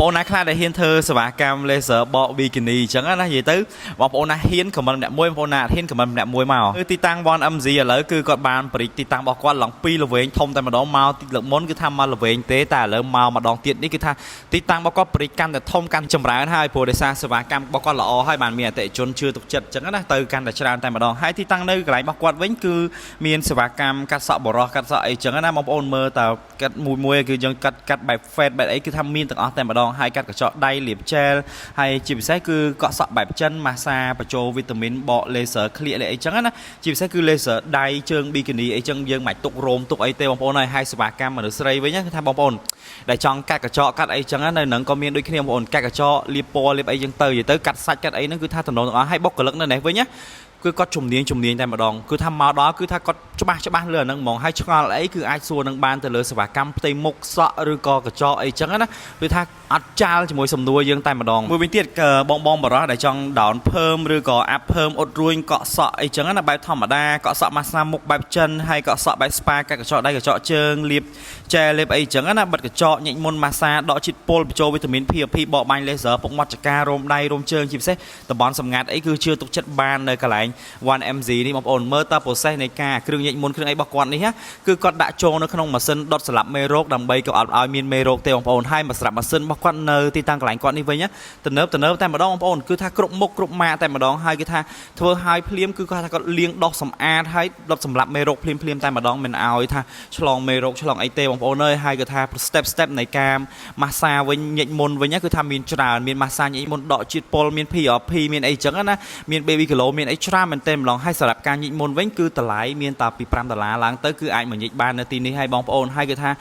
បងប្អូនណាខ្លះដែលហ៊ានធ្វើសេវាកម្ម laser បក bikini អញ្ចឹងណានិយាយទៅបងប្អូនណាហ៊ាន comment ម្នាក់មួយបងប្អូនណាអត់ហ៊ាន comment ម្នាក់មួយមកគឺទីតាំង 1MZ ឥឡូវគឺគាត់បានបរិចទីតាំងរបស់គាត់ឡើងពីរល្វែងធំតែម្ដងមកទីលើកមុនគឺថាមកល្វែងទេតែឥឡូវមកម្ដងទៀតនេះគឺថាទីតាំងរបស់គាត់បរិចកាន់តែធំកាន់ចម្រើនហើយព្រោះដោយសារសេវាកម្មរបស់គាត់ល្អហើយបានមានអតិថិជនជឿទុកចិត្តអញ្ចឹងណាទៅកាន់តែច្រើនតែម្ដងហើយទីតាំងនៅកន្លែងរបស់គាត់វិញគឺមានសេវាកម្មកាត់សក់បរោះកាត់សក់អីចឹងណាបងប្អូនមើលតើកាត់មួយមួយគឺយើងកាត់កាត់បែប fade បែបអីគឺថាមានទាំងអស់តែម្ដងហើយកាត់កញ្ចក់ដៃលាប gel ហើយជាពិសេសគឺកក់សក់បែបចិនម៉ាសាបញ្ចូលវីតាមីនបក laser ក្លៀកអីចឹងណាជាពិសេសគឺ laser ដៃជើង bikini អីចឹងយើងមិនបាច់ទុករោមទុកអីទេបងប្អូនហើយហើយសេវាកម្មមនុស្សស្រីវិញគឺថាបងប្អូនដែលចង់កាត់កញ្ចក់កាត់អីចឹងណានៅនឹងក៏មានដូចគ្នាបងប្អូនកាត់កញ្ចក់លាបពណ៌លាបអីចឹងទៅនិយាយទៅកាត់សាច់កាត់អីហ្នឹងគឺថាតំណងទាំងអស់ហើយបុគ្គលិកនៅនេះវិញណាគឺគាត់ជំនាញជំនាញតែម្ដងគឺថាមកដល់គឺថាគាត់ច្បាស់ច្បាស់លើអាហ្នឹងហ្មងហើយឆ្ងល់អីគឺអាចសួរនឹងបានទៅលើសេវាកម្មផ្ទៃមុខសក់ឬក៏កញ្ចក់អីចឹងណាគឺថាអត់ចាលជាមួយសំណួរយើងតែម្ដងមួយវិញទៀតក៏បងបងបរោះដែលចង់ down perm ឬក៏ up perm អ៊ុតរួញកក់សក់អីចឹងណាបែបធម្មតាកក់សក់ម៉ាស្សាមុខបែបចិនហើយកក់សក់បែប spa កាត់កញ្ចក់ដៃកញ្ចក់ជើងលាបចែលាបអីចឹងណាបិទកញ្ចក់ញិចមុនម៉ាស្សាដកជាតិពុលបញ្ចូលវីតាមីន PRP បកបាញ់ laser ពុកមាត់ចការោមដៃរោមជើងជាពិសេសតំបន់សម្ងាត់អីគឺជឿទុកចិត្តបាននៅកន្លែង 1MZ នេះបងប្អូនមើលតើ process នៃការគ្រឿងញិចមុនគ្រឿងអីរបស់គាត់នេះណាគឺគាត់ដាក់ចូលនៅក្នុងម៉ាស៊ីនដុតស្លាប់មេរោគដើម្បីកុំឲ្យមានមេរោគទេបងប្អូនហើយមកស្រាប់ម៉ាស៊ីនរបស់គាត់នៅទីតាំងកន្លែងគាត់នេះវិញណាទំនើបទំនើបតែម្ដងបងប្អូនគឺថាគ្រប់មុខគ្រប់ម៉ាកតែម្ដងហើយគឺថាធ្វើឲ្យភ្លាមគឺគាត់ថាគាត់លាងដុសសម្អាតហើយដុតសម្លាប់មេរោគភ្លាមភ្លាមតែម្ដងមិនឲ្យថាឆ្លងមេរោគឆ្លងអីទេបងប្អូនអើយហើយគឺថា step step នៃការម៉ាស្សាវិញញិចមុនវិញណាគឺថាមានច្រើនមានម៉ាស្សាញិចមុនដកជាតិពុលមាន PRP មានអីចឹងណាមាន baby glow មានអីច្រើនមែនទែនម្ដងហើយសម្រាប់ការញិចមុនវិញគឺតម្លៃមានតែពី5ដុល្លារឡើងទៅគឺអាចមកញិចបាននៅទីនេះហើយបងប្អូនហើយគឺថា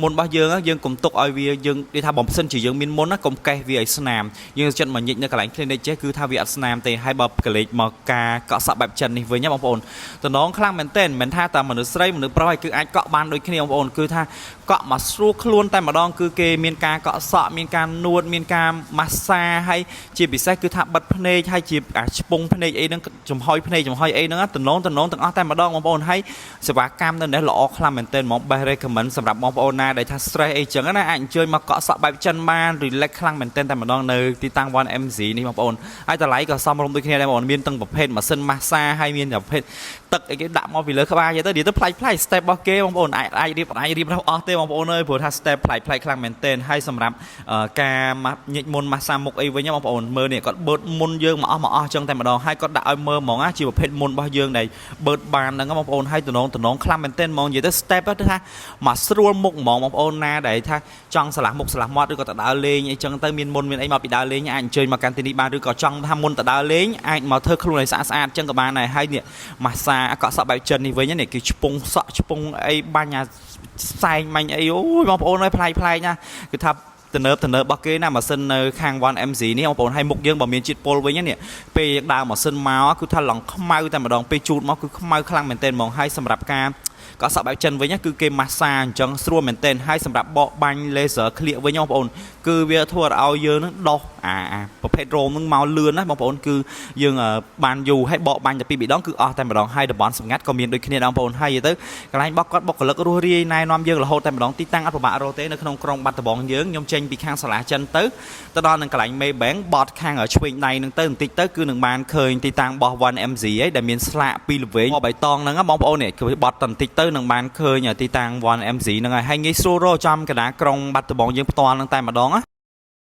មុនរបស់យើងយើងកុំទុកឲ្យវាយើងនិយាយថាបំសិនជាយើងមានមុនណាកុំកេះវាឲ្យស្នាមយើងចិត្តមកញិចនៅកន្លែង clinic ចេះគឺថាវាអត់ស្នាមទេហើយបើកលេចមកការកក់សក់បែបចិននេះវិញណាបងប្អូនតំណងខ្លាំងមែនទែនមិនថាតែមនុស្សស្រីមនុស្សប្រុសឯងគឺអាចកក់បានដូចគ្នាបងប្អូនគឺថាកក់មកស្រួលខ្លួនតែម្ដងគឺគេមានការកក់សក់មានការនួតមានការម៉ាស្សាហើយជាពិសេសគឺថាបិទភ្នែកហើយជាអាឆ្ពង់ភ្នែកអីហ្នឹងចំហុយភ្នែកចំហុយអីហ្នឹងតំណងតំណងទាំងអស់តែម្ដងបងប្អូនហើយសេវាកម្មនៅនេះល្អខ្លាំងមែនទែនហ្មង best recommend សម្រាប់បងប្អូនណាដែលថា stress អីចឹងណាអាចអញ្ជើញមកកក់សក់បែបចិនបាន relax ខ្លាំងមែនទែនតែម្ដងនៅទីតាំង 1MZ នេះបងប្អូនហើយតម្លៃក៏សមរម្យដូចគ្នាដែរបងប្អូនមានទាំងប្រភេទម៉ាស៊ីនម៉ាស្សាហើយមានប្រភេទទឹកអីគេដាក់មកពីលើក្បាលទៅនិយាយទៅប្លែកប្លែក step របស់គេបងប្អូនអាចអាចរៀបអាចរៀបរាប់អស់ទេបងប្អូនអើយព្រោះថា step ប្លែកប្លែកខ្លាំងមែនទែនហើយសម្រាប់ការញិចមុនម៉ាស្សាមុខអីវិញបងប្អូនមើលនេះគាត់បឺតមុនយើងមកអស់មកអស់ចឹងតែម្ដងហើយគាត់ដាក់ឲ្យមើលហ្មងណាជាប្រភេទមុនរបស់យើងដែលបឺតបានហ្នឹងបងប្អូនហើយតំណងតំណងខ្លាំងមែនទែនហ្មងនិយាយទៅ step ទៅថាមកស្រួលមុខហ្មងបងប្អូនណាដែលថាចង់ឆ្លាស់មុខឆ្លាស់មាត់ឬក៏ទៅដើរលេងអីចឹងទៅមានមុនមានអីមកពីដើរលេងអាចអញ្ជើញមកកាន់ទីនេះបានឬក៏ចង់ថាមុនទៅដើរលេងអាចមកធ្វើខ្លួនឲ្យស្អាតស្អាតចឹងក៏បានដែរហើយនេះម៉ាស្សាកក់សក់បែបចិននេះវិញនេះគឺឆ្ពង់សក់ឆ្ពង់អីបាញ់អាសែងបាញ់អីអូយបងប្អូនអើយប្លែកប្លែកណាគឺថាទំនើបទំនើបរបស់គេណាម៉ាស៊ីននៅខាង 1MZ នេះបងប្អូនហើយមុខយើងបើមានជាតិពុលវិញនេះពេលយើងដើរម៉ាស៊ីនមកគឺថាឡងខ្មៅតែម្ដងពេលជូតមកគឺខ្មៅខ្លាំងមែនទែនហ្មងហើយសម្រាប់ការកក់សក់បែបចិនវិញគឺគេម៉ាស្សាអញ្ចឹងស្រួលមែនទែនហើយសម្រាប់បកបាញ់ laser ក្លៀកវិញបងប្អូនគឺវាធ្វើឲ្យយើងនឹងដោះអាប្រភេទរោមនឹងមកលឿនណាបងប្អូនគឺយើងបានយូរហើយបកបាញ់តែពីរដងគឺអស់តែម្ដងហើយតំបន់សម្ងាត់ក៏មានដូចគ្នាដែរបងប្អូនហើយទៅកន្លែងបកគាត់បុគ្គលិករស់រាយណែនាំយើងរហូតតែម្ដងទីតាំងអត់ពិបាករកទេនៅក្នុងក្រុងបាត់ដំបងយើងខ្ញុំចេញពីខាងសាលាចិនទៅទៅដល់នឹងកន្លែង Maybank បត់ខាងឆ្វេងដៃនឹងទៅបន្តិចទៅគឺនឹងបានឃើញទីតាំងរបស់ 1MZ ហើយដែលមានស្លាកពីរល្វែងបៃតងហ្នឹងបងប្អូននេះគឺបត់តបន្តិចទៅនឹងបានឃើញទីតាំង 1MZ ហ្នឹងហើយហើយងាយស្រួលរកចំកណ្ដាលក្រុងបាត់ដំបងយើងផ្ទាល់ហ្នឹងតែម្ដងណា។